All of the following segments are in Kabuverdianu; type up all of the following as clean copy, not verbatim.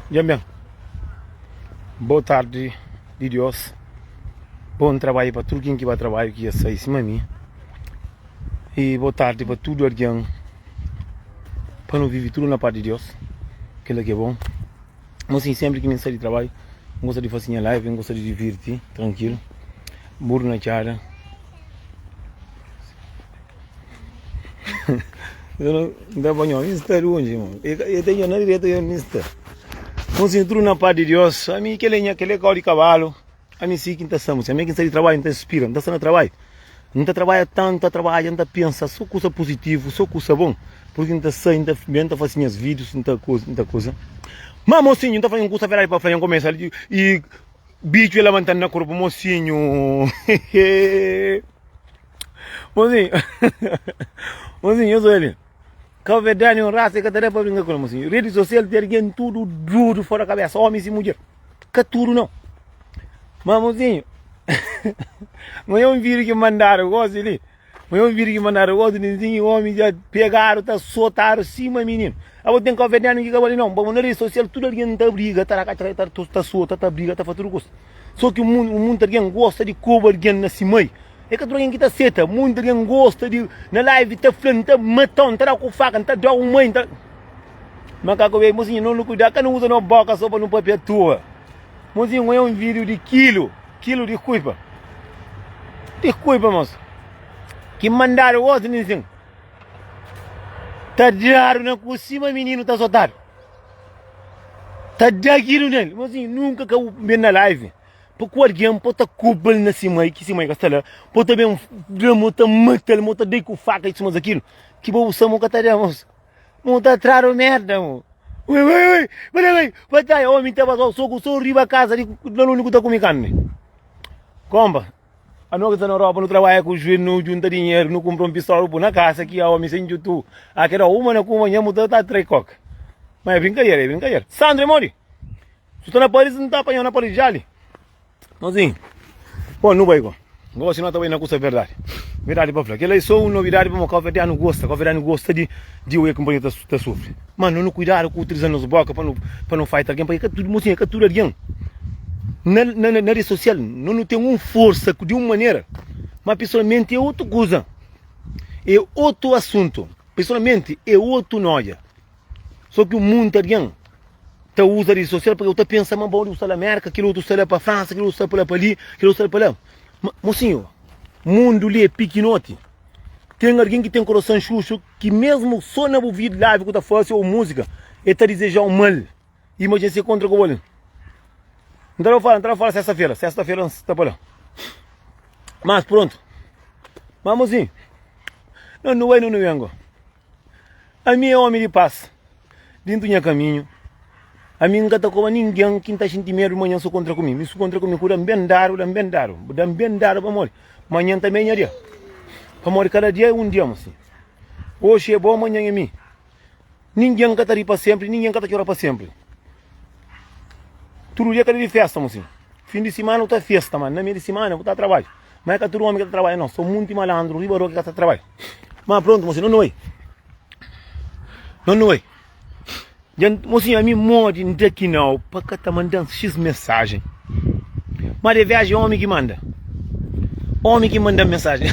Dja ben. Boa tardi di Dios. Bon trabadju pa tudu ken ki ba trabadju ki dja sai sima mi. I boa tardi pa tudu algen. Pa nu vivi tudu na pas di Dios. Kila ki é bon. Mo sin senpri ki mi sai di trabadju, N gosta di fasi nha live, N gosta di divirti trankilu. Burdu na txada. N ta panhau, mi sta lunji mo. E ta nhona diretu e mi sta. Mo sin tudu na pas di Dios. Ami kel é nha, kel é kau di kabalu. Ami si ki N ta sta mo sin. Ami ki N sta di trabadju, N ta inspira, N ta sta na trabadju. N ta trabadja tantu, N ta trabadja, N ta pensa so kusa puzitivu, so kusa bon. Purki N ta sai, N ta ben, N ta fasi nhas vídius, N ta kusa, N ta kusa. Ma mosinhu, N ta fla un kusa verdadi pa fla, nha kumesa i bitxu e labanta-m na korpu, mosinhu. Mosinhu, mosinhu, nhos oja li. Kau verdadi un rasa e ka ta da pa brinka ku el, mosinhu. Redi sosial ten algen tudu dudu fora kabesa, omis i mudjer. Ka tudu nau. Ma mosinhu, ma é un vídiu ki mandadu gosi li. Ma é un vídiu ki mandadu gosi li, nsin omi dja pegadu ta sotadu sima mininu. Abo ten kau verdianu ki ka bali nau. Pamodi na redi sosial tudu algen ta briga, ta raka, ta sota, ta briga, ta fasi tudu kusa. So ki munti algen gosta di koba algen na si mai. É ka tudu algen ki ta seta. Munti algen gosta di na live ta fla, N ta matau, N ta dau ku faka, N ta dau mai, N ta. Makaku bê, mosinhu, no nu kuidadu, ka nu uza no boka so pa nu papia atua. Mosinhu, é un vídiu di kilu, kilu di kuipa. Di kuipa, mosu. Ki mandadu gosi ninsin. Ta dadu na ku sima mininu ta sotadu. Ta da kilu nel. Mosinhu, nunka ka bu ben na live. Pa ku algen po ta kuba-l na si mai, ki si mai ka sta la, po ta ben fla mo ta mata-l, mo ta da-i ku faka i suma akilu. Ki bo bu sta mo ka ta da, mosu. Mo ta tradu merda mo. Ui ui ui, ui ui, batalha, omi ta basau soku so riba kasa di na undi ku ta kumi karni. Kompa, ano ki sta na Europa nu trabadja ku juiz, nu junta dinheru, nu kumpra un pistola nu pui na kasa ki omi sen djutu. Akela uma na kuma nha mu ta ta trai koka. Ma é brinkadera, é brinkadera. Sandro é modi? Su sta na Paris, N ta apanhau na Paris ja li. Mozinho, bom, nu bai go. Gosi no ta bai na kusa verdadi. Verdadi pa fla. Kela é so un novidadi pamo kauverdianu gosta. Kauverdianu gosta di di oia kumpanheru ta ta sufri. Ma no nu kuidadu ku utiliza nos boka pa nu pa nu faita algen, pa ka tudu mozinho, ka tudu algen. Na na na redi sosial no nu ten un forsa di un manera, ma pesoalmenti é otu kusa. É otu asuntu. Pesoalmenti é otu noia. So ki munti algen ta uza redi sosial purki bu ta pensa ma bo sta la Merka, kel otu sta la pa Fransa, kel otu sta la pa li, kel otu sta la pa la. Mosinhu, mundu li é pikinoti. Ten algen ki ten korason xuxu ki mesmu so na bu vida live ku ta fase ou musika, el ta dizejau mal. Imajina si kontra ku bo li. N ta da fala, N ta da fala sesta-fera, sesta-fera N sta pa la. Mas prontu. Mas mosinhu, no nu bai no nu ben go. Ami é ómi di pas dintu nha kaminhu. Ami N ka ta koba ningen ki N ta xinti medu manhan su kontra ku mi. Mi su kontra ku mi ku da-m ben dadu, da-m ben dadu, bu da-m ben dadu pamodi manhan tanbe é nha dia. Pamodi kada dia é un dia, mosinhu. Oxi é bo, manhan é mi. Ningen ka ta ri pa senpri, ningen ka ta txora pa senpri. Tudu dia ka dia di festa, mosinhu. Fin di simana bu ta festa, ma na mei di simana bu ta trabadja. Ma é ka tudu omi ki ta trabadja, nau. So munti malandru riba rua ki ka ta trabadja. Ma prontu, mosinhu, no noi. No noi. Dja, mosinhu, ami modi N da ki nau pa ka ta manda-m xis mensajen. Ma de viajen é omi ki manda. Omi ki manda-m mensajen.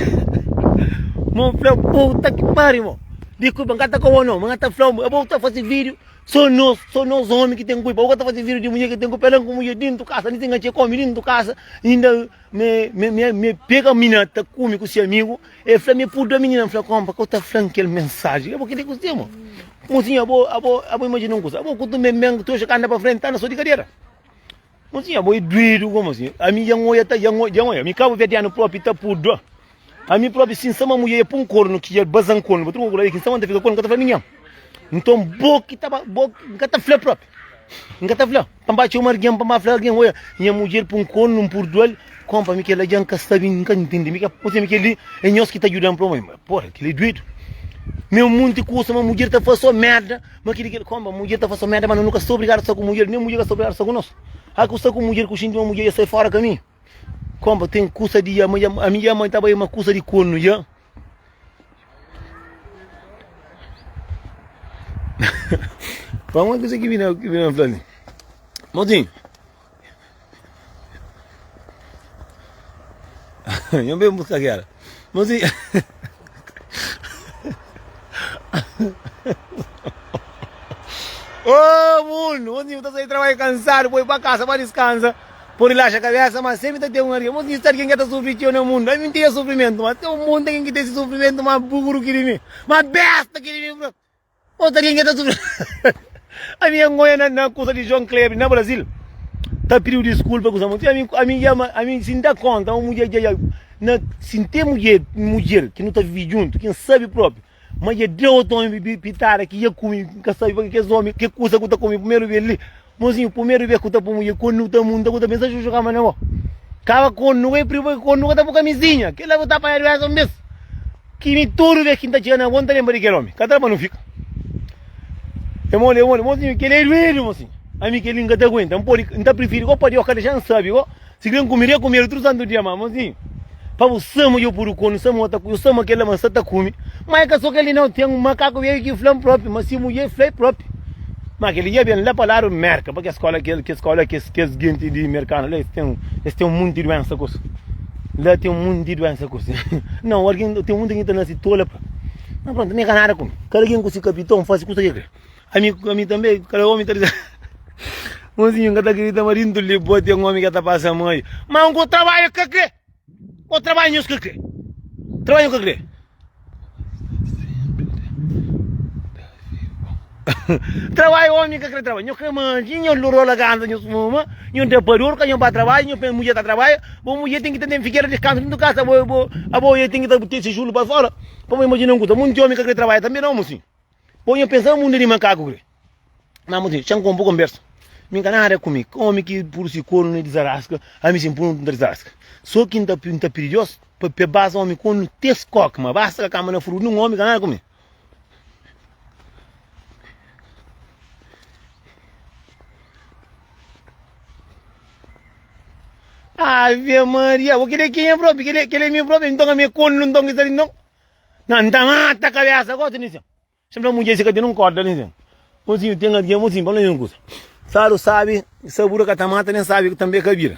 Mo N fla, puta ki pariu, mo. Diskulpa, N ka ta koba nau, ma N ka ta fla-u, abo bu ta fase vídiu. So nos, so nos omi ki ten kulpa. Bo ka ta fasi vídiu di mudjer ki ten kulpa. Ela ku mudjer dintu kasa, ni ten atxa omi dintu kasa, inda me, me, me, me pega mina ta kume ku si amigu. E fla me purda minina. N fla, konpa, ka bu ta fla-m kel mensaji. Abo kile ku si mo? Mosinhu, abo, abo, abo imajina un kusa. Abo ku tu ben ben, tu oxa ka anda pa frenti, ta anda so di kadera. Mosinhu, abo é duidu go, mosinhu. Ami dja N oia ta, dja N oia, dja N oia. Mi kabuverdianu propi ta purdua. Ami propi si N sta ma mudjer e pun kornu ki dja bazan kornu pa tudu ku ki N sta ma N ta fika kornu N ka ta fla ningen. Nton bo ki ta ba bo N ka ta fla propi N ka ta fla pa N ba txoma algen pa N ba fla algen oia nha mudjer pun kornu N purdual konpa mi kel-la dja N ka sabi N ka ntende mi ka puse mi kel-li é nhos ki ta djuda-m pamodi ma pora kel-li é duidu mi un munti kusa ma mudjer ta fase so merda ma kel-li kel-li konpa mudjer ta fase so merda ma nu ka sta obrigadu sta ku mudjer nen mudjer ka sta obrigadu sta ku nos a ku sta ku mudjer ku xinti ma mudjer dja sai fora kaminhu. Kompa ten kusa di ya, ma ami ya ma ta bai ma kusa di kornu ya. Pamodi kusa ki bina ki bina fla li. Mozinho. Nho ben buska gera. Mozinho. Oh mundo, mozinho ta sai trabalho cansado, poi pa casa pa descansa, pa relaxa cabeça, mas sempre ta tem um alguém. Mozinho, sta alguém que ta sofri txeu na mundo. Ami n tem sofrimento, mas tem um monte alguém que tem esse sofrimento mais burro que de mim, mais besta que de mim. Otu algen ke ta sufri Ami N oia na na kusa di João Kleber na Brasil ta pidiu diskulpa kusa monti ami ami dja ami si N da konta ma mudjer dja dja na si N ten mudjer mudjer ki nu ta vivi djuntu ki N sabi propi ma dja da otu omi pitada ki dja kumi N ka sabi pake kes omi ke kusa ku ta kumi primeru bes li mozinhu primeru bes ku ta pui mudjer konu ta munta ku ta pensa xuxu kama na bo kaba konu ka e priu pake konu ka ta pui kamizinha kila bu ta panha duensa un bes. Ki mi tudu bes ki N ta txiga na bo, N ta lenbra di kel omi. Ka tra pa nu fika. E moli, e moli, mosinhu, kel-li é duedu, mosinhu. Ami kel-li N ka ta aguenta. N pode, N ta prifiri go pa Deus ka dexa-m sabe go. Si kre N kume, ria kumedu tudu santu dia, ma mosinhu, pa bu sama dja bu pudu konu, sama ota kume, sama kel-la ma N sa ta kume. Ma é ka so kel-li nau, ten un makaku bedju ki fla-m propi, ma si mudjer fla é propi. Ma kel-li dja ben la pa ladu Merka, pa kes skola, kes skola, kes genti di merkanu la, es ten, es ten un munti duensa ku es. La ten un munti duensa ku es. Nau, algen, ten munti algen ki ta nase tola pa. Ma prontu, mi ka nada ku mi. Kada algen ku si kapiton fasi kusa ki kre. Ami, ami tanbe, kada omi ta disa. Mozinhu, N ka ta kridita ma dintu li bo ten omi ki ta pasa mai. Ma N ku trabadju ka kre. Bo trabadju nhos ka kre. Trabadju ka kre. Trabadju omi ka kre trabadju. Nho kre manji, nho rola ganza, nho fuma, nho da pa dor, ka nho ba trabadju, nho pensa mudjer ta trabadja. Bo mudjer ten ki ta ten fikeira diskansu dintu kasa, bo bo abo e ten ki ta tese xulu pa fora. Pa bo imajina un kusa, munti omi ka kre trabadja tanbe nau mosinhu. Bo nho pensa mundu di makaku kre. Ma mosinhu, txan konpo konbersa. Mi ka nada ku mi. Omi ki puru si kornu na dizaraska, ami si puru nta dizaraska. So ki nta nta pidi Dios pa pe basa omi kornu tes kok, ma basta ka kamba na furu nun omi ka nada ku mi. Ave Maria, bo kile kenha propi, kile kile mi propi, nton ami é kornu nton ki sta li nton. Na nta mata kabesa gosi ni sin. Sen fla mudjer si ka ten un korda li sin. Mosinhu ten algen mosinhu pa fla un kusa. Saru sabi sabura ka ta mata nen sabi tanbe ka bira.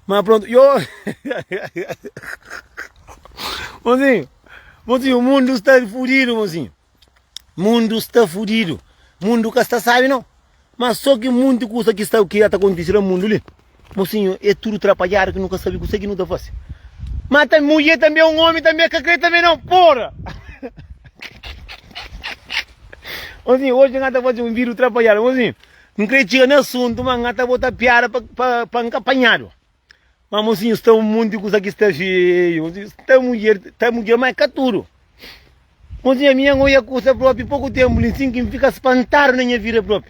Ma prontu yo Mosinhu mosinhu mundu sta fudidu mosinhu. Mundu sta fudidu. Mundu ka sta sabi no. Ma so ki munti kusa ki sta ki ta kontisi na mundu li. Mosinhu é tudu trapadjadu ki nu ka sabi kuse ki nu ta fasi. Ma ta mudjer tanbe un omi tanbe ka kre tanbe no. Pora! Mosinhu oji N ta fasi un vidiu trapadjadu. Mosinhu N kre txiga na asuntu ma N ta bota piada pa pa pa N ka panhadu. Ma mosinhu sta un munti kusa ki sta feiu. Mosinhu sta mudjer ta mudjer ma é ka tudu. Mosinhu ami N oia kusa propi poku tempu li sin ki N fika spantadu na nha vida propi.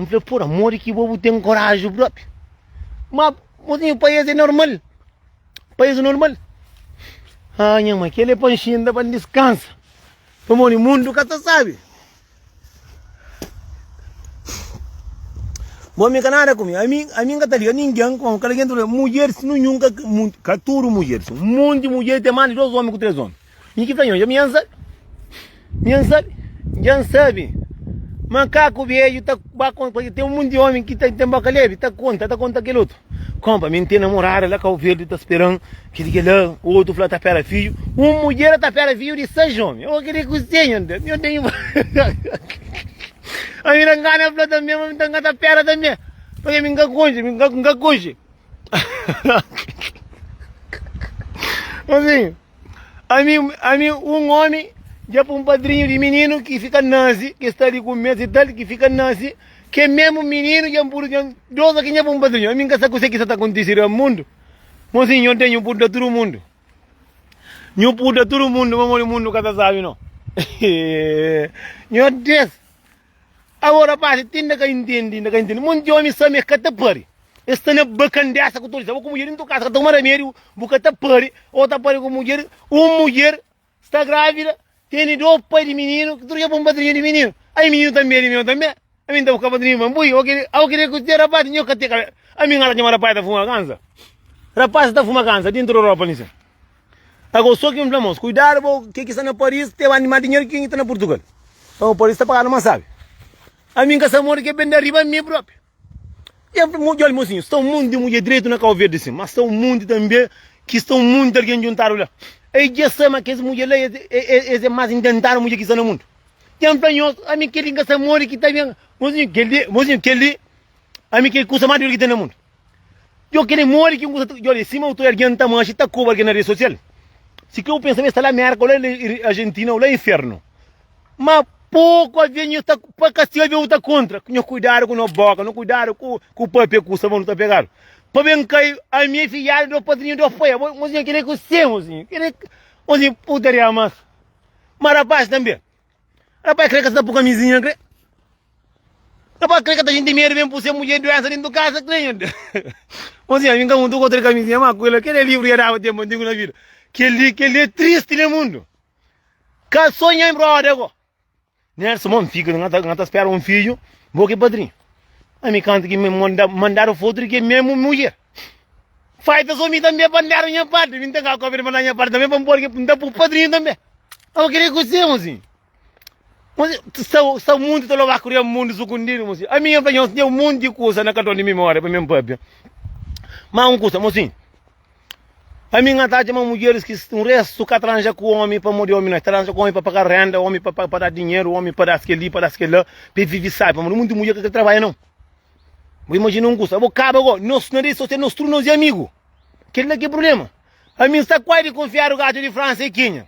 N fla pora modi ki bo bu ten koraju propi. Ma mosinhu pa es é normal. Pa es é normal. Ah nha mai keli é pa N xinta pa N diskansa. Pamodi mundu ka ta sabi. Bo mi ka nada ku mi. Ami, ami N ka ta liga ningen ku kada ken ta fla mudjer si ninhun ka ka tudu mudjer si un monti mudjer ten mas di dos omi ku tres omi. Mi ki fla nho, mi N sabi. Mi N sabi. Dja N sabi. Makaku bedju ta ba konta, ten un monti omi ki ta ten boka lebi ta konta, ta konta kel otu. Konpa, mi N ten namorada la Kau Verdi ta speran kel ki la, otu fla ta pera fidju. Un mudjer ta pera fidju di 6 omi. Ô kel kuzê nho Deus, nho ten Ami na ngana fla tanbe ma mi ta N ka ta pera tanbe, pabia mi N ka konxe, mi N ka konxe. Asin, ami, ami un omi dja pa un padrinhu di mininu ki fika nasi, ki sta li ku un mes i tal, ki fika nasi, ke mesmu mininu dja N pudi ten dos ki dja pa un padrinhu. Ami N ka sa kuse ki sa ta kontisi na mundu. Mosinhu, nho ten, nho pudi da tudu mundu. Nho pudi da tudu mundu, pamodi mundu ka ta sabi no. Nho Des! Abo rapaz, ti inda ka intendi, inda ka intendi. Monti omi sa ma es ka ta pari. Es sta na bakandesa ku tudu. Abo ku mudjer dintu kasa ka toma ramediu, bu ka ta pari, o ta pari ku mudjer, un mudjer sta gravida, tene do pai di mininu, ki tudu ke pa un padrinhu di mininu. Ai mininu tambe di meu tambe. Ami nta buska padrinhu pa bui. Abo kile ku te rapaz, nho ka te kabe. Ami ngata txoma rapaz ta fuma kansa. Rapaz ta fuma kansa dintu di ropa nise. Agora só ki N fla mos, kuidadu bo ke ki sta na Paris te bandi mas dinheru ki ken ki sta na Portugal. Pamo Paris ta pagadu mas sabi. Ami N ka sa modi ke ben da riba mi propi. Dja mosinhu, sta un monti di mudjer dretu na Kau Verdi sin, ma sta un monti tanbe ki sta un monti algen djuntadu la. Ei dja sta ma kes mudjer la es é más intentadu mudjer ki sta na mundu. Dja N fla nhos, ami kel-li N ka sta modi ki ta ben. Mosinhu, kel-li, mosinhu, kel-li, ami kel kusa más duru ki ten na mundu. Djo kel-li modi ki un kusa ta, djo, sima otu algen ta manxe ta koba algen na redi sosial. Si kre bu pensa ma es sta la Mérka ô la Arjentina ô la infernu. Ma poku alvês nho ta pa kastiga alvês bu ta kontra. Nho kuidadu ku no boka, nho kuidadu ku ku papia kusa ma nu ta pegadu. Pa ben kai ami é fidjadu do padrinhu do pai. Abo mozinho kile ku se mozinho. Kile mozinho putaria mas. Ma rapaz tambe. Rapaz kre ka sta pu kamizinha kre. Rapaz kre ka ta xinti medu ben pu se mudjer duensa dentu kasa kre nho. Mozinho ami nka muntu ku otra kamizinha ma ku kele livru ya daba tempu antigu na vida. Keli keli é tristi ne mundu. Ka so nha broda go. Nelson mon fika nga ta nga ta spera un fidju bo ki padrinhu. Ami kantu ki mi manda mandadu fotu di ke mesmu mudjer. Faita so mi tambe pa ndadu nha parti, mi nta ka kopi di manda nha parti tambe pa npodi ke nta pu padrinhu tambe. Abo kile kuse mozinhu. Mozinhu sta sta mundu ta loba kuria mundu sukundidu mozinhu. Ami nha fla nhos nha un monti kusa na karton di mimoria pa mi npapia. Ma un kusa mozinhu. Ami N ta atxa ma mudjeris ki un restu ka ta ranja ku omi pamodi omi na ta ranja ku omi pa paga renda, omi pa pa da dinheru, omi pa das kel-li, pa das kel-la, pa e vivi sabi, pamodi munti mudjer ka kre trabadja nau. Bu imajina un kusa, bo kaba go, nos na redi sosial nos tudu nos e amigu, kel-la ki é prubléma. Ami N sta kuazi kunfiadu gatxu di Fransa e kenha?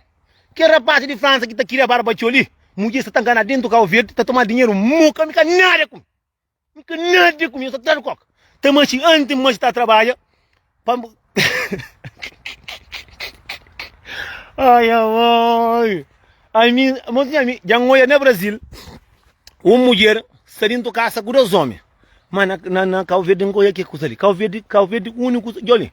Kel rapaz di Fransa ki ta kiria barba txeu li, mudjer sta ta ngana dentu Kau Verdi, ta toma dinheru muka, ami ka nada ku mi. N ka nada ku mi, N sta tradu koka. Ta manxi anti manxi ta trabadja pa Ai ai Ami, mozinha ami, dja N oia na Brasil un mudjer sta dintu kasa ku dos omi. Ma na na na Kau Verdi N ka oia ke kusa li. Kau Verdi, Kau Verdi uniku kusa, dja li,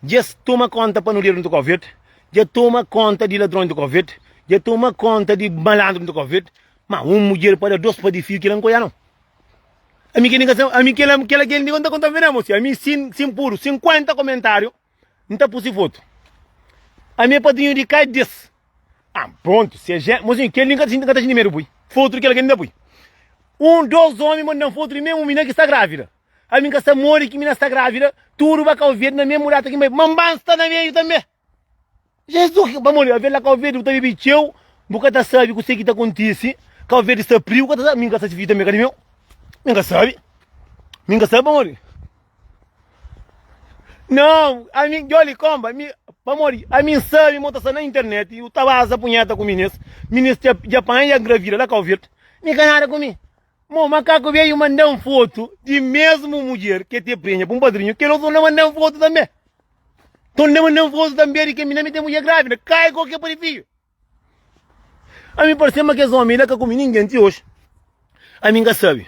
dja es toma konta panuderu dintu Kau Verdi, dja toma konta di ladron dintu Kau Verdi, dja toma konta di malandru dintu Kau Verdi. Ma un mudjer pa da dos pa di fiu kila N ka oia nau. Ami kel ka ami kela kela kel ndi konta konta vena mosi ami sin sin puru 50 komentariu nta pusi fotu ami é padrinhu di kai des ah pronto se é mosi kel li nka ta xinti medu pui fotu di kel kel nta pui un dos omi mandan fotu di mesmu mina ki sta gravida ami nka sta modi ki mina sta gravida tudu ba kau verde na mesmu data ki nbai ma nba sta na meiu tambe. Jesus, pamodi avel la Kau Verdi bu ta bibi txeu, bu ka ta sabi kuse ki ta kontisi, Kau Verdi sta priu, bu ka ta sabi, mi ka sa si fidju tanbe ka di meu, mi ka sabi, mi ka sabi pamodi. Não, ami, djoli komba, mi, pamodi ami N sabi mo ta sta na internet, u ta baza punheta ku minis, minis dja panha dja ngravida la Kau Verdi, mi ka nada ku mi. Mo makaku beju manda-m fotu di mesmu mudjer ke te prenha pa un padrinhu, kel otu torna manda-m fotu tanbe. Torna manda-m fotu tanbe di ke mina mi ten mudjer grávida, kai ko ke pari fidju. Ami parse ma kes omi la ka kumi ningen ti oji. Ami N ka sabi.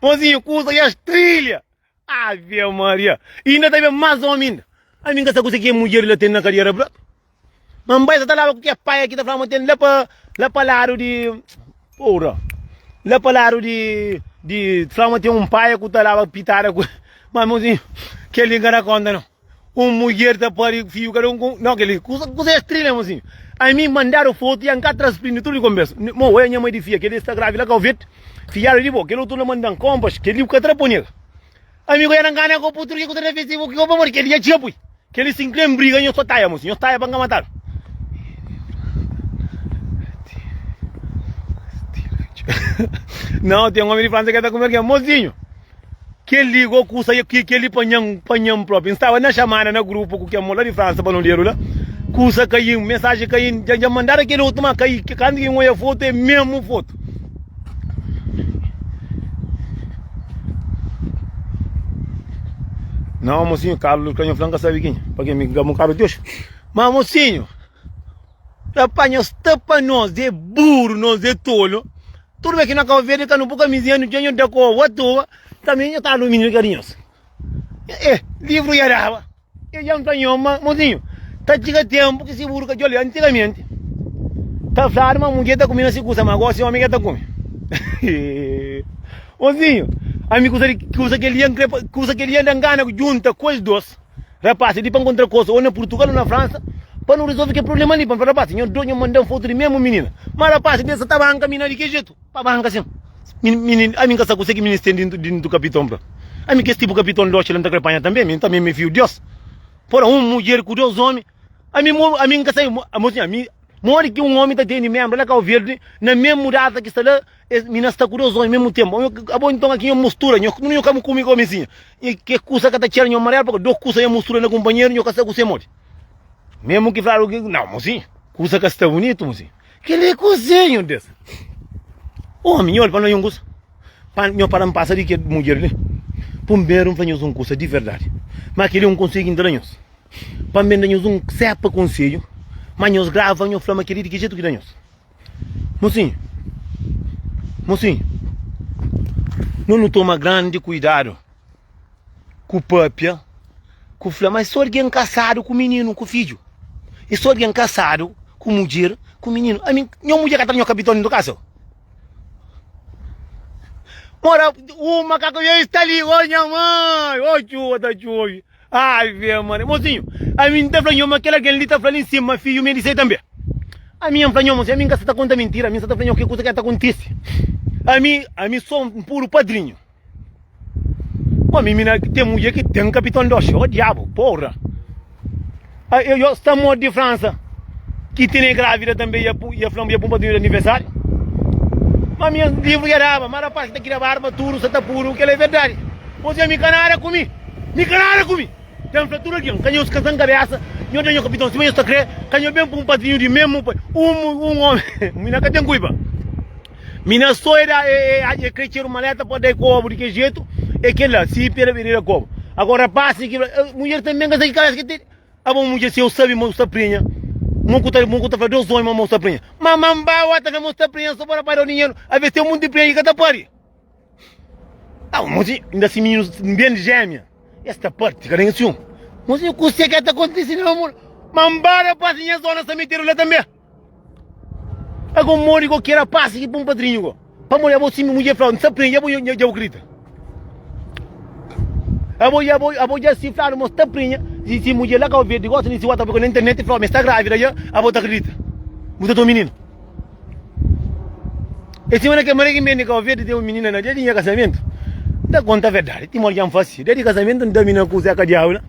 Mozinhu, kusa ya strilha. Ave Maria! I inda ta ben más omi inda. Ami N ka sa kuse ki e mudjer la ten na kadiera bra. Ma N bai sa ta laba ku ke paia ki ta fla ma ten la pa la pa ladu di Pura. La pa ladu di di fla ma ten un paia ku ta laba pitada ku ma mozinhu kel-li N ka da konta no. Un mudjer ta pari fiju kada un ku no kel-li kusa kusa es trilha mozinhu. Ami mandadu fotu ya N ka trasprindi tudu di konbersu. Mo oia nha mai di fia kel-li sta gravi la Kau Verde. Fijadu di bo kel otu la mandan konpas kel-li bu ka tra po nega. Ami ku ya na ngana ko putru ki ku ta na Facebook ko pamodi kel-li ya txiga pui. Kel-li si N kre N briga nhos ta taia mozinhu nhos taia pa N ka matadu. Nau ten omi di Fransa ke ta kume algen mozinhu. Kel-li go kusa ki kel-li panha-m, panha-m propi. N staba na xamada na grupu ku kel mo la di Fransa pa nu leru la. Kusa kai-m, mensaji kai-m, dja dja mandadu kel otu ma kai. Kantu ki N oia fotu é mesmu fotu. Nau, mosinhu, Carlos ka nho fla N ka sabe kenha, pabia mi ka mu karu ti oxi. Ma mosinhu, rapaz, nho sta pa nos é buru, nos é tolu. Tudu bes ki na Kau Verdi ka nu bu kamizinha nu dja nho da kobu atoa tanbe nho ta alumínio ka di nhos e livru ya daba e dja nfla nho ma mozinhu ta txiga tenpu ki si buru ka djoli antigamenti ta fladu ma mudjer ta kume na si kusa ma gosi omi ka ta kume mozinhu ami kusa di kusa kel dia nkre kusa kel dia nda ngana djunta ku es dos Rapaz, di pa nkontra kosa ou na Purtugal ou na Fransa pa nu rizolve kel prublema li. Pa N fla, rapaz, nho dois nho manda-m fotu di mesmu minina. Ma rapaz, bes sa ta banka mina di ki jetu? Pa banka sin. Minin, ami nka sa kuse ki minis ten dintu dintu kapiton pra. Ami kes tipu kapiton doxi la nta kre panha tanbe, mi tanbe mi é fiu Dios. Pora un mudjer ku dos omi, ami mo ami nka sa mosinhu ami modi ki un omi ta tene membra la Kau Verdi na mesmu data ki sta la es mina sta ku dos omi mesmu tempu. Abo nton aki nho mustura nho nho ka kume ku omisinha. I ke kusa ka ta txera nho marelu pabia dos kusa nha mustura na kunpanheru nho ka sa kuse modi. Mesmu ki fladu ki nau mosinhu kusa ka sta bunitu mosinhu. Kel-li é kuzê, nho Deus? Ómi, nho pa un kusa. Pa nho para N pasa di kel mudjer li. Purmeru N fla nhos un kusa di verdadi. Má kel-li é un konsedju ki N ta da nhos. Pa N ben da nhos un sépa konsedju, má nhos grava, nho fla ma kel-li di ki jetu ki da nhos. Mosinhu, mosinhu, no nu toma grandi kuidadu ku pâpia. Ku fla ma é so algen kasadu ku mininu ku fidju. É so algen kasadu ku mudjer ku mininu. Ami, nho mudjer ka ta nho kapiton dintu kasa? Mora un makaku ya sta li, oh nha mãe, oh txuba ta txobi. Ai ve mane. Mozinho, ami N ta fla nho ma kel algen li ta fla li n'sima ma fidju mi é di se tanbe. Ami N fla nho, mozinho, ami N ka sa ta konta mintira, ami N sa ta fla nho ke kusa ke ta kontise. Ami, ami so N puru padrinhu. Bom, mi mina tem mulher que tem capitão doce, oh diabo, porra. Ah, eu, eu está morto de França, que tem grávida também, ia, ia flam, ia pum de aniversário. Mas minha livro já dava, mas rapaz que tá aqui barba, tudo, está puro, que é verdade. Você me canara comi, me canara comi. Tem fratura aqui, canhão se cansando cabeça, nho tem capitão, se está crer, canhão bem pum padrinho de mesmo, um, um homem, mina que tem culpa. Mina so e da e e e kre txeru maleta pa dai kobu di ke jetu e kela si pera bira kobu. Agora rapaz ki mulher também ka sa ki kabesa ki tene. Abo mulher si eu sabi ma bu sta prenha mo ku ta mo ku ta fla dos omi ma mo sta prenha. Ma ma ba wa ta fla mo sta prenha so pa rapaz dau dinheru. Aves tem munti prenha ki ka ta pari. Ah mozinho inda si mininu ben jémia es ta parti ka den siu. Mozinho kuse ke ta kontisi na amor. Ma ba rapaz nha zona sta metedu la tambe. Ago modi go ki rapaz ki pun padrinhu go? Pamodi abo si mudjer flau, nsa prende, abo dja bu kridita? Abo abo abo dja si fladu ma sta prenha, si si mudjer la Cabo Verde gosta di si whatsapp na internet flau ma sta gravida dja, abo ta kridita? Bu ta toma mininu? E sima na kel manera ki N ben di Cabo Verde ten un minina na dia di nha kasamentu, N ta konta verdadi, ti modi dja N fasi. Dia di kasamentu N da minina ku Zeka Diabu la.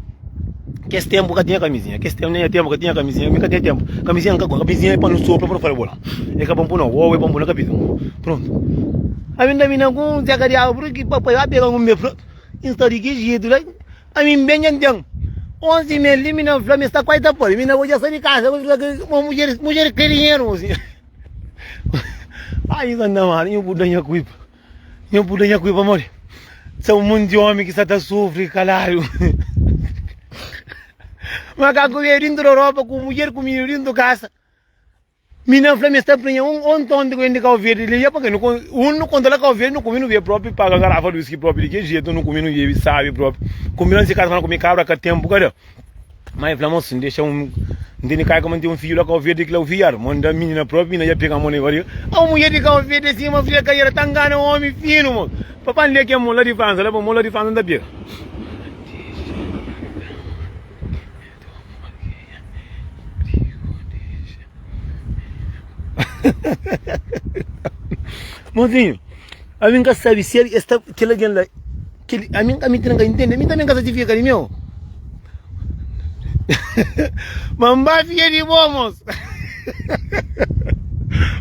Kes tempu ka tinha kamizinha, kes tempu, na nha tempu ka tinha kamizinha, mi ka tinha tempu. Kamizinha nka gosta, kamizinha é pa nu sopra pa nu fala bola. É ka pa npu nau, ou é pa npu na kapita. Prontu. Ami nda mina ku un Zeka Diabu pur ki papai ba pega un me fla, N sta di ki jetu la? Ami N ben dja N ten 11 mes li, mi na fla mi sta kuazi ta pari, mi na bo dja sai di kasa, mudjer, mudjer kre dinheru, mosinhu. Ai, Santa Maria, nhu bu da nha kuipa. Nhu bu da nha kuipa pamodi sa un monti omi ki sa ta sufri kaladu. Makaku veio dintu di Europa ku mudjer ku mininu dintu kasa. Mina fla mi sta prenha un onti onti ku ben di Kau Verdi li ya pa ke nu un nu konta la Kau Verdi nu kume nu bebe propi paga garafa di whisky propi di ke jetu nu kume nu bebe sabi propi. Kume la si kasa pa nu kume kabra ka tempu ka da. Má el fla, Mosi, N dexa un, N tene kai koma N ten un fidju la Kau Verdi ki la ufiadu. Mo N da minina propi, minina dja pega mo na bariga. Au mudjer di Kau Verdi é sima fria kaiera, ta ngana omi finu, mo. Papá N lé ke mo la di Fransa la, mo la di Fransa N ta pega. Mozinho, ami N ka sabe si es ta kel algen la. Kel, ami, ami ti na ka intende, ami tanbe N ka sa si fika di meu. Ma N ba fika di bo, mos.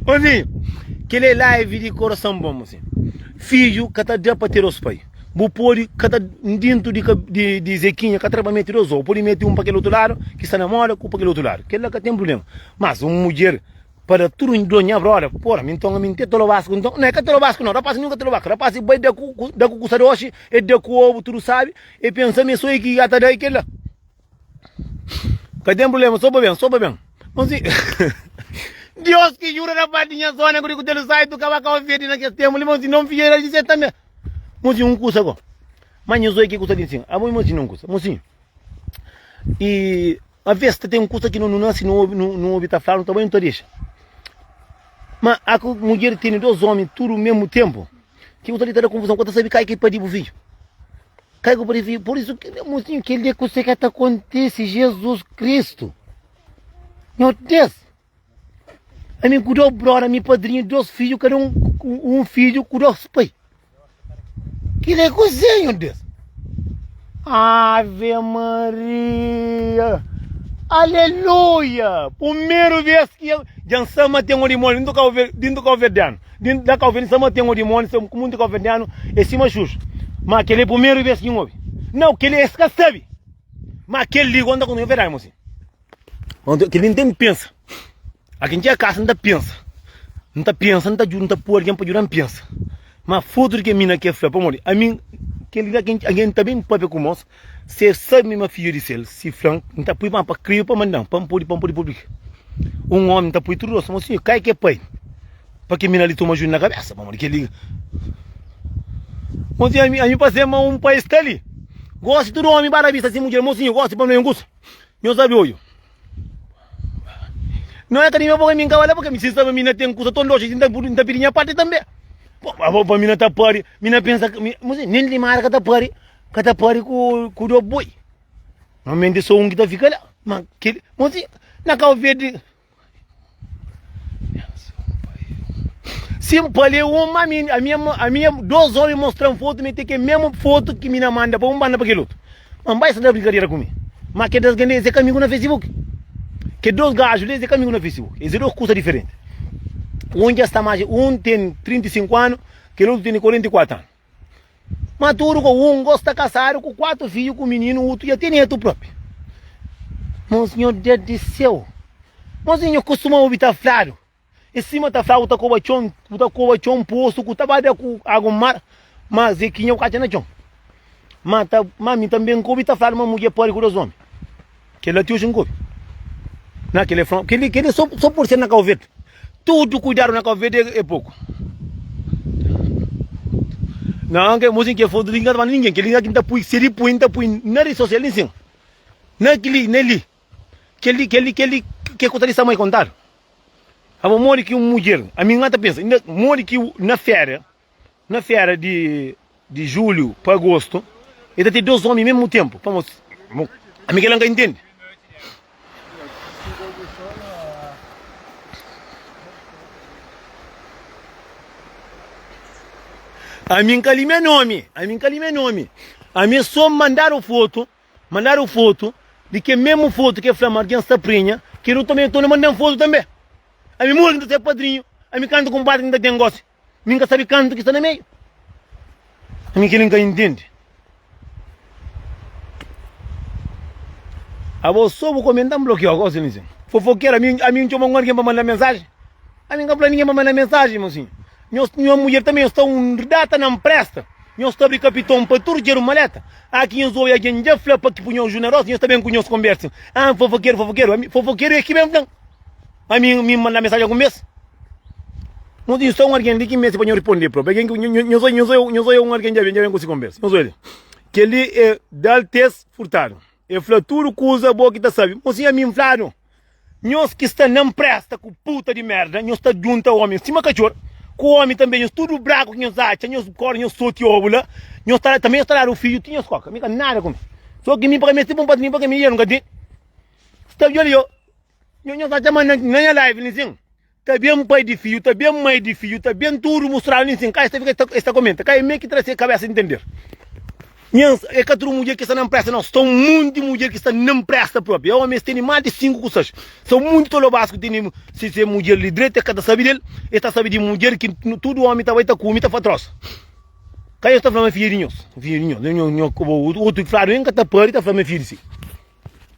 Mozinho, kel é live di korason bon, mozinho. Fidju ka ta da pa ter dos pai. Bu pode ka ta dintu di, di, di Zequinha ka ta da pa mete dos ou. Bu pode mete un pa kel otu ladu ki sta na moda ku pa kel otu ladu. Kel la ka ten problema. Mas un mudjer Pa da tudu dor nha broda Porra mi nton ami nte tolobasku nton Não é ka tolobasku não Rapaz nunka tolobasku Rapaz bai da ku da ku kusa doxi E da ku obu tudu sabi E pensa mi so e ki ya ta da e kela Ka ten problema so pa ben so pa ben Mosi Dios ki jura rapaz di nha zona ku di kutelu sai tu kaba kau verde na kes tempu li Mosi non fidja di se tambe Mosi un kusa go Ma nha zoi ki kusa di nsin Abo mosi non kusa Mosi E Aves ta ten kusa ki no nasi no obi no obi ta fla no ta bai no ta dexa. Ma a ku mudjer tene dos omi tudu mesmu tempu ki kusa li ta da konfusão ku ta sabi kai ki padi bu fidju. Kai ku padi fidju por isu ki mosinhu kel li kuse ka ta kontisi Jesus Kristu. Nho Deus. Ami ku do broda mi padrinhu dos fidju kada um. un fidju ku dos pai. Kila é kuzê, nho Deus? Ave Maria! Aleluia! Primeru vez ki dja N sa ma ten un dimóni dintu Cabo Verde, dintu Cabo Verdeanu. Dintu da Cabo Verde N sa ma ten un dimóni, sa ku munti Cabo Verdeanu é sima Xuxa. Ma kel é primeru vez ki N obi. Nau, kel es ka sabi. Ma kel li, gosi N ta konta nho verdadi, mosinhu. Kel li N ten pensa. Algen txega kasa N ta pensa, N ta pensa, N ta djuda, N ta poi algen pa djuda-m pensa. Ma fotu di kel mina ki el fla, pamodi ami kel li algen ta ben papia ku mos, si el sabe ma fidju di sel, si fla-m, N ta poi ma pa kria pa manda-m, pa N pode, pa N pode publika. Un omi ta poi tudu rostu, mosinhu, kai ki é pai pa kel mina li toma juizu na kabesa, pamodi kel li. Mosinhu, ami, ami pa ser ma un pai sta li. Gosi tudu omi ba rabista si mudjer, mosinhu, gosi pa no é un kusa. Nhos sabe oiu. Não é que mi boca mi cavalo porque mi se sabe mi na tem kusa tão doce nta nta pidi nha parte também. Pô, abo pa mi na ta pari, mi na pensa mi, mas nem limada ka ta pari, ka ta pari ku ku do boi. Normalmente só um que ta fica lá. Mas que, mas na Cabo Verde Sim, pa li uma, a minha, a minha, a minha, dos homens mostram foto, me tem que mesmo foto que mina manda pa um manda pa aquele outro. Mas vai da brincadeira comigo. Mas que das grandes é amigo na Facebook. Que dos gajos les é amigo na Facebook. Esses dois coisas diferentes. Um já está mais, um tem 35 anos, aquele outro tem 44 anos. Mas tudo com um gosta casado com quatro filhos, com menino, outro já tem neto próprio. Meu senhor Deus do céu. Meu senhor costuma ouvir tá flado. E cima tá flado, tá coba chão, tá coba chão poço, ku tá bada ku água mar, mas é que nho cacha na chão. Mas tá, mas mim também coube tá flado, mas mulher pode com dois homens. Kel la ti oji N ka obi. Na kel é fla, kel li, kel li so, so por ser na Kau Verde. Tudu kuidadu na Kau Verde é, é poku. Não, ke mosin ke fotu li N ka ta manda ningen. Kel li ki N ta pui, se li pui, N ta pui na rede sosial li sin. Na kili, na li. Kel li, kel li, kel li, ke ku ta di sa mai kontadu. Abo modi ki un mudjer, ami N ka ta pensa, inda modi ki na feria, Na féria di di julhu pa agostu, e ta ten dos omi mesmu tenpu. Pamodi ami kila N ka intende. Ami N ka limia nomi, ami N ka limia nomi. Ami so mandadu fotu, mandadu fotu di ke mesmu fotu ke fla ma algen sta prenha, ke nu tanbe torna mandan fotu tanbe. Ami modi ki N ta ser padrinhu, ami kantu kunpadri ki N ta ten gosi. Mi N ka sabe kantu ki sta na meiu. Ami kel-li N ka intende. Abo so bu komenta N blokiau gosi li sin. Fofokeru, ami ami N txoma un algen pa manda mensaji? Ami N ka fla ningen pa manda mensaji, mosinhu. Nhos, nho mudjer tanbe nhos sta un data na npresta. Nhos ta abri kapiton pa tudu djeru maleta. A ki nhos obi algen dja fla pa ki pu nhos junaros, nhos ta ben ku nhos konbersa. Ah, fofokeru, fofokeru. Ami, fofokeru é ki ben fla-m. Ami, mi manda mensaji algun bes? Nhos di sta un algen li ki meste pa nho riponde propi. Algen ki nho nho nho nho oia un algen dja ben dja ben ku si konbersa. Nhos oia li. Kel-li é da-l tes furtadu. E fla tudu kuza bo ki ta sabe. Mosinha mi N fladu, nhos ki sta na npresta ku puta di merda, nhos ta djunta omi sima katxor ku omi tanbe. Nhos tudu braku ki nhos atxa, nhos kore nhos soti obu la, nhos ta tanbe nhos ta dadu fidju ti nhos koka. Mi ka nada ku mi. So ki mi pa ka meste pa un patrinhu pa ka mi i el nka ten. Sta dja li yo. Nho nhos atxa ma na nha live li sin. Ta ben pai di fidju, ta ben mai di fidju, ta ben tudu mostradu li sin. Ka es ta fika es ta komenta. Ka é me ki tra se kabesa entender. Nhas é ka tudu mudjer ki sta na npresta nau. Sta un monti mudjer ki sta na npresta propi. É omi es tene mas di 5 ku 6. Sa un monti tolobas ku tene se se mudjer li dretu es ka ta sabi del. Es ta sabi di mudjer ki tudu omi ta bai ta kume ta fa trosa. Ka es ta fla ma fidju di nhos. Fidju di nhos. Nho nho otu fladu en ka ta pari ta fla ma fidju di si.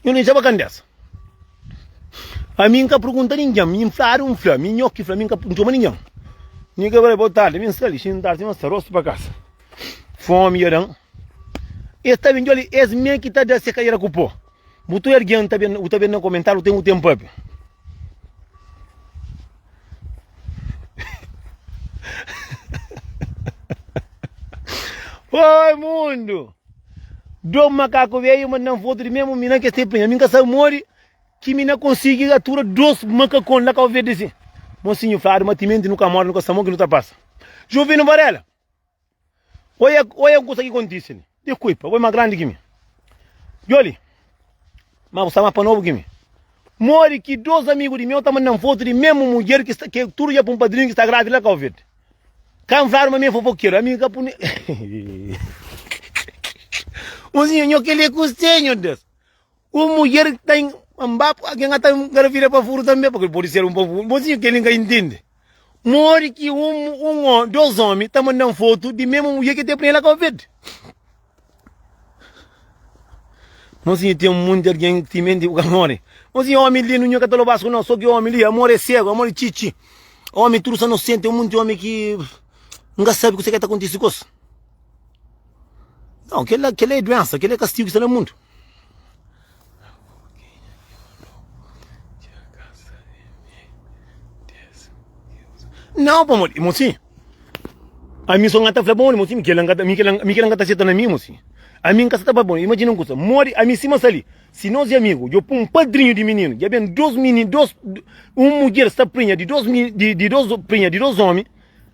Nho dexa pa kandesa. Ami N ka pergunta ningen, mi N fladu N fla, mi nho ki fla, mi N ka N txoma ningen. Mi ka fla, bo tardi, mi N sta li, xintadu sima sta, rostu pa kasa. Fomi dja da-m. Es ta ben, djobe, es me ki ta da se kadera ku po. Bu tudu algen ta ben, bu ta ben na komentariu, bu ten ku ten papia. Oi mundu! Dom makaku veio mandam foto di mesmo mina ke se prenha. Mi ka sabe modi ki mina konsigi atura dos makakon la Cabo Verde si. Mocinho fladu ma timenti nu ka mori nu ka sa mo ki nu ta pasa. Juvino Varela, oia oia un kusa ki kontisi li. Desculpa, bo é ma grandi ki mi. Djoli, ma bu sta ma pa nobu ki mi. Modi ki dos amigu di meu ta mandam foto di mesmo mudjer ki sta ke tudu dja pun padrinhu ki sta grávida la Cabo Verde. Ka N fladu ma mi é fofokeru, ami N ka pune. Mozinho, nho kel-li é kuzê, nho Deus? Un mudjer ki ta N ba, algen ka ta ngravida pa furu tanbe, purki pode ser un pa furu. Mozinho, kel-li N ka intende. Modi ki un, un, dos omi ta manda-m fotu di mesmu mudjer ki el ten prenha la Kau Verdi? Mozinho, ten munti algen timenti bu ka more. Mozinho, omi li nu nho ka ta lobasku no, so ki omi li, amor é segu, amor é txitxi. Omi tudu sta nosenti, ten munti omi ki N ka sabi kuse ki ta kontisi ku es. Nau, kel-la, kel-la é duensa, kel-la é kastigu ki sta na mundu. Nau, pamodi, mozinho, ami so N ka ta fla pamodi, mozinho, kel-la N ka ta, mi kel-la, mi kel-la N ka ta seta na mi, mozinho. Ami N ka sa ta fla pamodi, imajina un kusa, modi ami sima sta li, si nos é amigu, djo pun padrinhu di mininu, dja ben dos mininu, dos, un mudjer sta prinha di dos mi, di, di dos, prinha di dos omi,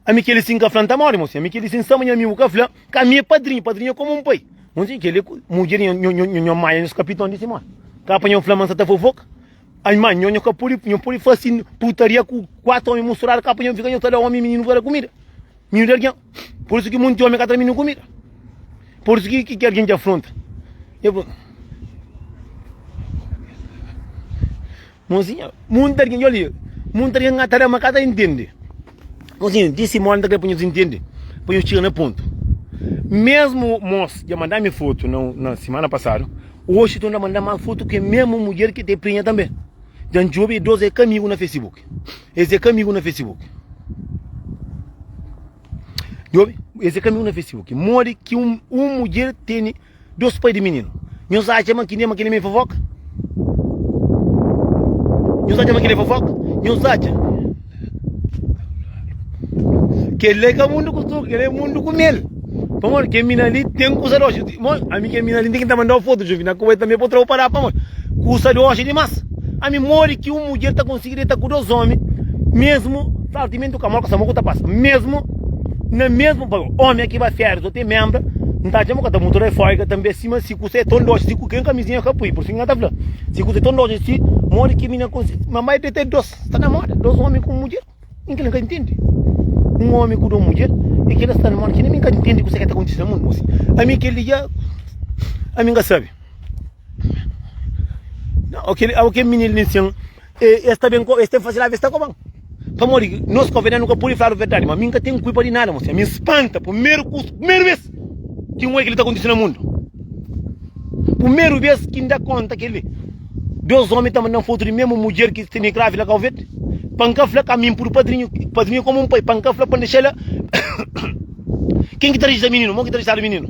Ami keli si nka fla nta mori mosi ami keli si nsama nha amigu ka fla ka ami é padrinhu padrinhu é komu un pai mosi keli ku mudjer nho nho nho nho maia nhos kapiton di si mori ka pa nho fla ma nsa ta fofoka ai ma nho nho ka pudi nho pudi fasi putaria ku 4 omi musturadu ka pa nho fika nho ta da omi mininu pa da kumida mininu di algen pur isu ki munti omi ka ta da mininu kumida pur isu ki ki algen dja afronta Mozinha, munta algen, dja li, munta algen ka ta da ma ka ta intende. Mozinha, di si modi N ta kre pa nhos intende, pa nhos txiga na pontu. Mesmu mos dja manda mi fotu na na simana pasadu, oxi torna manda mas fotu ke mesmu mudjer ki te prinha tanbe. Dja N djobe e dos é ka amigu na facebook. Es é ka amigu na facebook. Djobe, es é ka amigu na facebook. Modi ki un un mudjer tene Dos pai di mininu. Nhos atxa ma kine ma kile mi fofoka? Nhos atxa ma kile fofoka? Nhos atxa? Kel-la é ka mundu ku suku, kel-la é mundu ku mel. Pamodi kel mina li ten kusa doxi. Mo, ami kel mina li N ten ki ta manda-u fotu, Juvina, ku bai tanbe pa tra-u pa da, pamodi kusa doxi dimas. Ami modi ki un mudjer ta konsigi deta ku dos omi, mesmu saltimentu ka moka, sa moku ta pasa, mesmu na mesmu pa omi ki ba férias o te membra, N ta atxa ma ka ta mutu raifoika tanbe sima si kusa é ton doxi si ku ken kamizinha ka pui pur si N ka ta fla si kusa é ton doxi si modi ki mina konsi ma bai deta dos sta na moda dos omi ku un mudjer N kila N ka intende un omi ku dos mudjer e kila sta na moda ki nen mi N ka intende kusa ke ta kontisi na mundu mosi ami kel li dja ami N ka sabi o kel mininu li nsin Es ta ben, es ten fasi raiva, es ta koban. Pamodi nos kovenan nu ka pudi fladu verdadi, ma mi N ka ten kulpa di nada, mosi. Ami N spanta primeru kus, primeru bes ki N oja kili ta kontisi na mundu. Primeru bes ki N da konta kili, dos omi ta mandan fotu di mesmu mudjer ki tene grávida na Kau Verdi. Pa N ka fla ka ami N pudu padrinhu, padrinhu komu un pai, pa N ka fla pa N dexa la. Ken ki ta rejista mininu? Mo ki ta rejistadu mininu?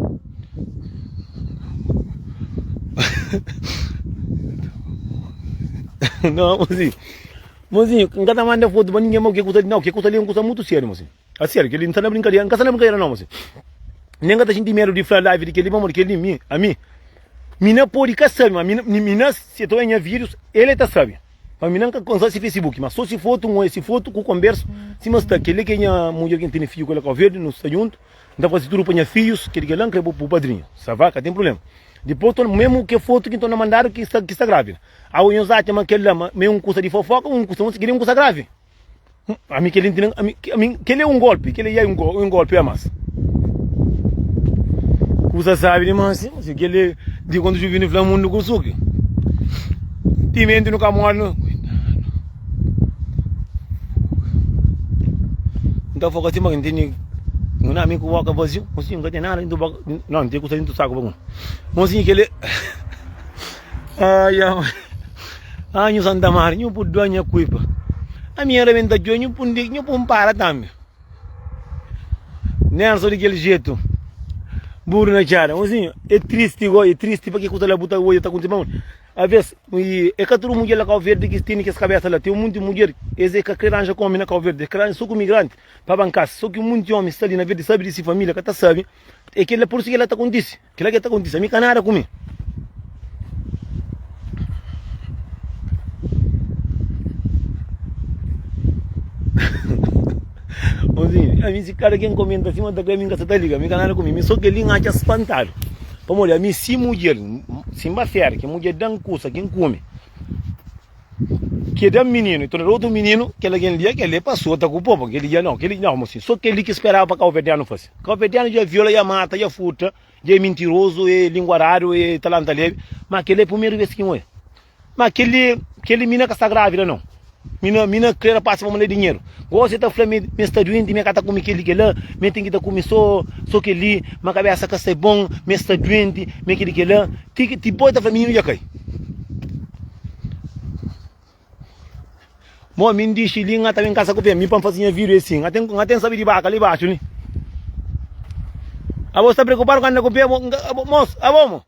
Não, mozinho. Mozinho, N ka ta manda foto pa ninguém, ma o que kusa li, não, o que kusa li é um kusa muito sério, mozinho. A sério, kel li N ta na brincadeira, N ka sta na brincadeira não, mozinho. Nem ka ta xinti medo di fla live di kel li, pamodi kel li mi, a mi, mi na podi ka sabi, ma mi, mi na, se to nha vídeos, ele ta sabi. Ma mi na ka konsa si Facebook, ma só si foto, N oia si foto ku konbersu, sima sta, kel li ki é nha mudjer ki N tene fidju ku ela Kau Verdi, nu sta djuntu. N ta faze tudu pa nha fidjus, kel ki la N kre bu padrinhu. Sa va, ka ten prubléma. Dipôs to mésmu ke fotu ki N torna mandadu ki sta ki sta grávida. Aô nhos atxa ma kel la ma é un kusa di fofoka un kusa kel li é un kusa gravi? Ami kel li N tene ami ami kel li é un golpi, kel li é un golpi a mas. Kusa sabi dimas si kel li di kontu Juvini fla mundu ku suki. Timenti nu ka móre nu. N ta foka sima ki N tene un ami ku boka vaziu, mosinhu N ka ten nada dentu boka, no N ten kusa dentu saku pa kume. Mosinhu keli ai ai nhu Santa Maria nhu pudi da nha kuipa, ami N rabenta djoi nhu pudi nhu pun para tambi. Nelson di kel jetu buru na txada, mosinhu é tristi go, é tristi pa ke kusa la bu ta odja ta kontise pamodi Aves, i é ka tudu mudjer la Kau Verdi ki tene kes kabesa la. Ten munti mudjer, es é ka kre ranja ku omi na Kau Verdi, es kre ranja so ku migranti pa bankas. So ki munti omi sta li na Verdi sabi di si familia ka ta sabi, é kel la, pur isu kel la ta kontisi. Kel la ke ta kontisi, ami ka nada ku mi. Mozinho, ami si kada ken komenta sima ta kre ami nka sa ta liga, ami ka nada ku mi, mi so kel li n'atxa spantadu. Pamodi ami si mudjer, si N ba fera, ki mudjer da-m kusa ki N kume. Ki da mininu, i torna da otu mininu, kel algen li, kel li pa sota ku po, kel li dja nau, kel li nau, mosinhu. So kel li ki speraba pa kauverdianu fase. Kauverdianu dja viola, dja mata, dja furta, dja é mintirozu, é linguaradu, é talanta lebi, ma kel li é primeru bes ki N oia. Ma kel li, kel li mina ka sta grávida nau. Mina, mina kre rapasi pa manda dinheru. Gosi e ta fla mi, mi sta duenti, mi ka ta kume kel li, kel la, mi ten ki ta kume so, so kel li, ma kabesa ka sta bon, mi sta duenti, mi kel li, kel la. Ti ki, ti boi ta fla mininu dja kai. Mo mi ndixi li, nha ta ben kasa ku pe, mi pa N fasi nha vida é sin. Nha ten, nha ten sabi di baka li baxu li. Abo sta preokupadu ku anda ku pe, abo, mos, abo mo.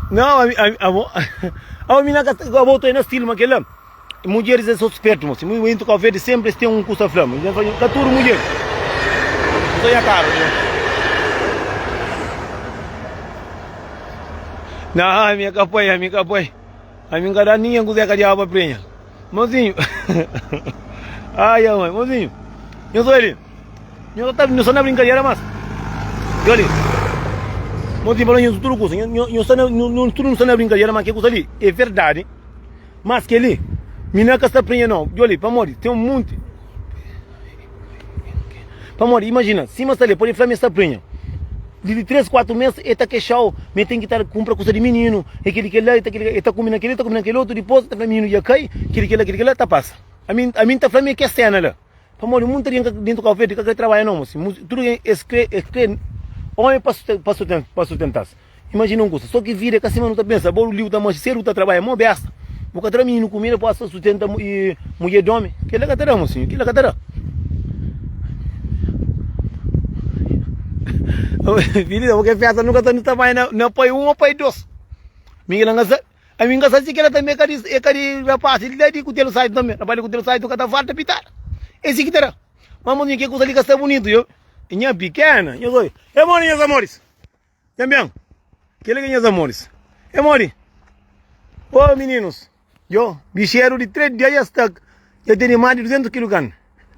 Não, abo, abo mina ka abo tô na estilo ma kela. Mulheres é só esperto, moço. Muito Cabo Verde sempre tem um custa flama. Ka tudo mulher. Tô ya caro. Não, a minha capoeira, a minha capoeira. A minha cada ninguém quiser que diabo prenha. Mozinho. Ai, mãe, mozinho. Eu sou ele. Nho ta nho sta na brinkadera mas Djo li Mo ti fala nho tudu kusa Nho nho sta na nho tudu sta na brinkadera mas ke kusa li é verdadi Mas keli mi na ka sta prenha nau Djo li pamodi ten un monti Pamodi imajina sima sta li pode fla mi sta prenha Di di 3 4 mes e ta kexau mi ten ki ta kunpra kusa di mininu e keli kela e ta keli e ta kume na keli e ta kume na kel otu dipos e ta fla mininu dja kai keli kela keli kela ta pasa Ami ami ta fla mi ke sena la. Pamodi munta di dentu Cabo Verde ka kre trabadja no mosi, tudu gen es kre es kre omi pa pa pa sustentas. Imajina un kusa, so ki vida é ka sima nu ta pensa, abo li bu ta manxi sedu bu ta trabadja mo besta, bu ka ta da mininu kumida pa sustenta mudjer di omi, kila ka ta da mosinhu, kila ka ta da. Filha, bo ke festa nu ka ta nu ta bai na pai un o pai dos, mi kila N ka sabi. Ami N ka sabe si kila tanbe é ka di é ka di rapasi la di kutelu saitu tanbe. Rapasi di kutelu saitu ka ta falta pitada. É si ki ta da. Ma mozinho ke kusa li ka sta bunitu yo. Nha pikena, nhos obi. É modi nhas amoris. Tanben. Kila ki nhas amoris. É modi. Ô mininus. Yo, bixeru di 3 dia ya sta ya tene mas di 200 kilu karni.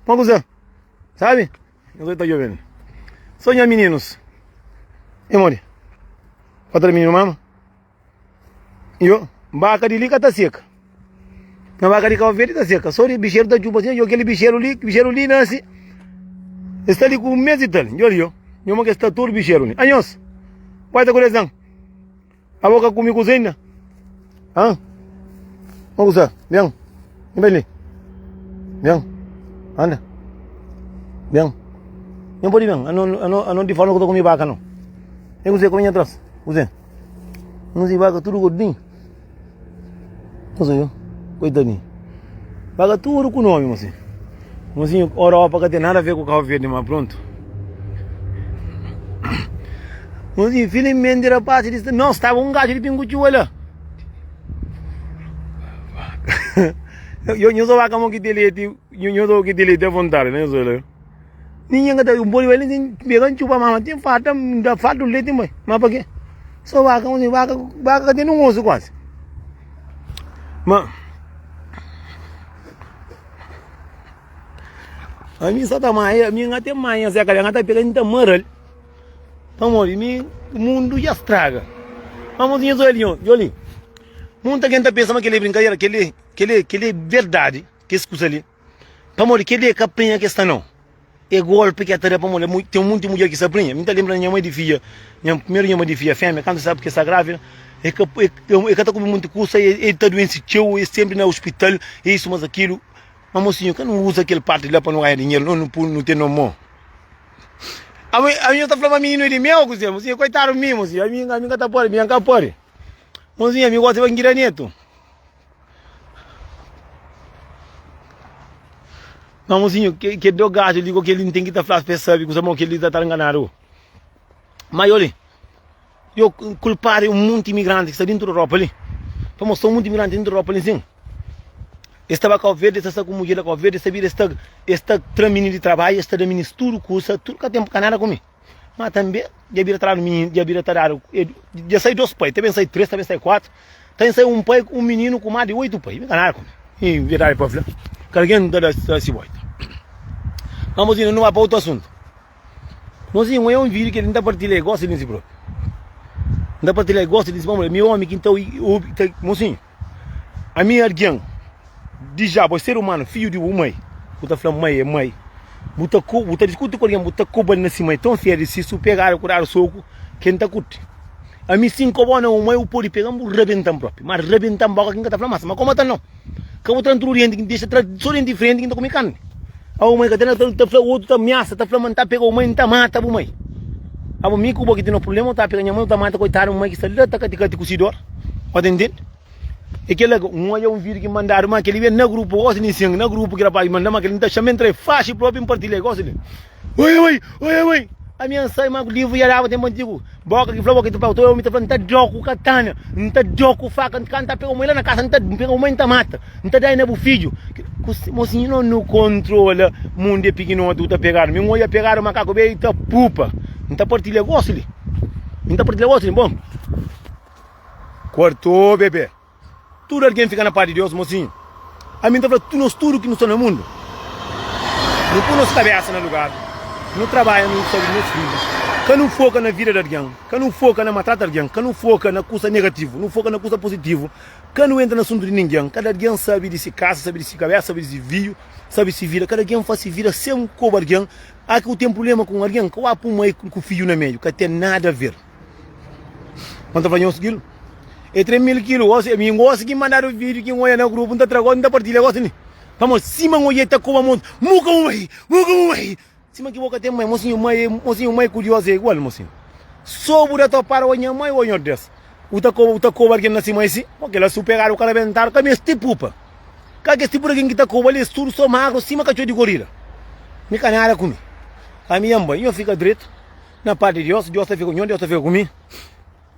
Ma kusa. Sabi? Nhos obi ta djobe. So nha mininus. É modi. Otra mininu mama. Yo, baka di li ka ta seka. Na baka di Cabo Verde ta seka. So di bixeru ta txupa sin. Yo, keli bixeru li, bixeru li nasi. E sta li ku un mes i tal. Yo li yo. Nho ma ke sta tudu bixeru li. Anhos, bai ta kude san. Abo ka kumi kusa inda? Han? Ma kusa? Ben. Ben li. Ben. Anda. Ben. Nho pode ben. Ano, ano, ano di forma ku ta kumi baka no. E kusa ku minha tras. Kusa. Nos e vaca tudo gordinho. Moça, viu? Coitadinho. Vaca tudo com nome, mocinho. Mocinho, Europa que tem nada a ver com o Cabo Verde, mas pronto. Mocinho, infelizmente, rapaz, disse, não, estava um gajo de pinguchu lá. Eu não sou vaca, mão que tem leite, eu não sou que tem leite à vontade, né, sou lá. Ninguém ka ta un pode bai li sin pega un txupa mama ten falta da falta un leti mai ma pa ke so vaka un vaka vaka ka ten un osu kuasi ma ami sa ta mai ami nga ten manha se kale nga ta pega nta maral pamodi mi mundu dja straga ma mozinha so el nho li munta ken ta pensa ma keli é brinkadera keli keli keli é verdadi kes kusa li. Pamodi kel-li é ka prenha ki es sta nau. É golpi ki el ta da pamodi ten munti mudjer ki sta prenha. Mi ta lenbra nha mai di fidja, nha primeru nha mai di fidja fémia, kantu el sabe ki el sta grávida, el ka el ka ta kume munti kusa, el ta duense txeu, el sénpri na ospital, é isu mas akilu. Ma mosinhu, ka nu uza kel parti la pa nu ganha dinheru, no nu pui nu ten no mô. Ami ami nhos ta fla ma mininu é di meu kuzê? Mosinhu, koitadu mi, mosinhu, ami ami ka ta pode, mi N ka pode. Mosinhu, ami gosi pa N kria netu. Ma mozinho, ke, ke do gajo li ku kel ten ki ta fla pa es sabe kusa mo kel li ta ta nganadu. Ma yo li, yo kulpadu é un monti imigranti ki sta dintu di Europa li. Pamodi sta un monti imigranti dintu di Europa li sin. Es ta ba Kau Verdi, es ta sta ku mudjer na Kau Verdi, es ta bira es ta es ta tra mininu di trabadju, es ta da minis tudu kusa, tudu ka ten ka nada ku mi. Ma tanbe dja bira tradu mininu, dja bira ta dadu, dja sai dos pai, ta ben sai tres, ta ben sai kuatru, ta ben sai un pai, un mininu ku más di oitu pai. Mi ka nada ku mi. I verdadi pa fla, ka algen ta da si boita. Ma mozinhu, nu ba pa otu asuntu. Mozinhu, é un vídiu ki N ta partilha e gosi di si propi. N ta partilha gosi di si mi omi ki N ta obi ta mosinhu ami algen di ja bo é ser umanu fidju di bu mai bu ta fla mai é mai bu ta bu ta diskuti ku algen bu ta kobal na si mai ton fia di si su pegadu ku dadu soku ke N ta kurti ami si N kobau na bu mai bu podi pegan bu rabentan propi ma rabentan boka ki N ka ta fla mas ma koma ta nau. Ka bu tra-m tudu denti ki N dexa tra so denti frenti ki N ta kume karni. Abo mai ka ten ta ta fla otu ta miasa ta fla ma N ta pega bu mai N ta mata bu mai. Abo mi ku bo ki ten no prublema bu ta pega nha mai bu ta mata koitadu mai ki sta la ta kati kati ku si dor. Bo ta intende? E kela N odja un video ki mandadu ma keli ben na grupu gosi li sin na grupu ki rapaz manda ma keli N ta xama entra e faxi propi N partilha gosi li. Oi oi oi oi Ami N sai ma livru ya daba tempu antigu Boka ki fla boka ki ta fla Otu omi ta fla N ta dau ku katana N ta dau ku faka N ta pega bu mai la na kasa N ta pega bu mai N ta mata N ta dai na bu fidju Mosinhu no nu kontrola Mundu é pikinoti bu ta pegadu Mi N odja pegadu makaku be i ta pupa N ta partilha gosi li N ta partilha gosi li Bon Kuartu bebe. Tudu algen fika na pas di Deus, mosinhu. Ami N ta fla tu nos tudu ki nu sta na mundu, nu pui nos kabesa na lugar, nu trabadja nu saúdi di nos fidju, ka nu foka na vida di algen, ka nu foka na maltrata algen, ka nu foka na kusa negativu, nu foka na kusa puzitivu, ka nu entra na asuntu di ningen. Kada algen sabe di si kasa, sabe di si kabesa, sabe di si fidju, sabe di si vida. Kada algen fasi si vida sen koba algen. Aki bu ten prubléma ku un algen, ka wak pui mai ku fidju na meiu, ka ten nada a ver. N ta fla nhos kilu é 3000 kilu gosi ami gosi ki mandadu vídeo ki N oia na grupu N ta tra gosi N ta partilha gosi li pamodi sima N oia ta koba monti muka bu mai muka bu mai sima ki bo ka ten mai mosinhu mai mosinhu mai ku Dios é igual mosinhu so bu da topadu o nha mai o nhor Deus bu ta koba bu ta koba algen na si mai si o kila su pegadu ka rabentadu ka mesti pupa ka kes tipu di algen ki ta koba li es tudu so magru sima katxor di gorila mi ka nada ku mi ami nha bai nho fika dretu. Na pas di Dios, Dios ta fika ku nho, Dios ta fika ku mi.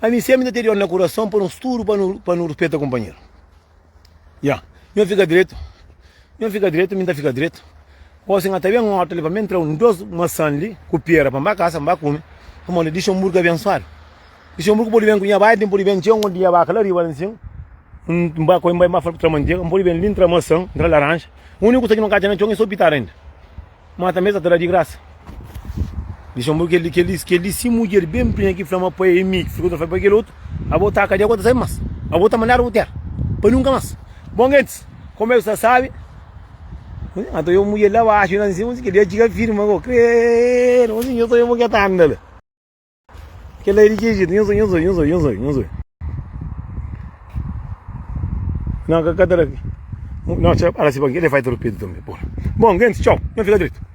Ami sempri ta ten Dios na kurason pa nos tudu pa nu pa nu ruspeta kunpanheru. Ya, nho fika dretu, nho fika dretu, mi ta fika dretu. Gosi nha ta ben ota li pa mi entra un dos masan li ku pera pa N ba kasa, N ba kume. Pamodi Lixemburgu abensuadu. Lixemburgu pode ben ku nha baka, pode ben txeu di nha baka la riba la nsin. N ba ku el, N bai tra mantega, N pode ben li N tra masan, N tra laranja. Uniku kusa ki no ka atxa na txon é so pitada inda. Ma tanbe sa ta da di grasa. Dixon-bu kel-li, kel-li, kel-li si mudjer ben prinha ki fla ma pai é mi ki fika ta fla pa kel otu, abo ta kadia ku ta sai mas. Abo ta mandadu bu tera pa nunka mas. Bon gentis, kome bu sta sabi, ata yo mudjer la baxu la nsima, kel-li ya txiga firma go, kredu, nho ta obi ke ta anda la. Kel-la é di ki jetu? Nhos oi, nhos oi, nhos oi, nhos oi, nhos oi. Não, ka ta da. Não, txa, ala si pa kel-li fai torpedo tanbe, porra. Bon gentis, txau, nhos fika dretu.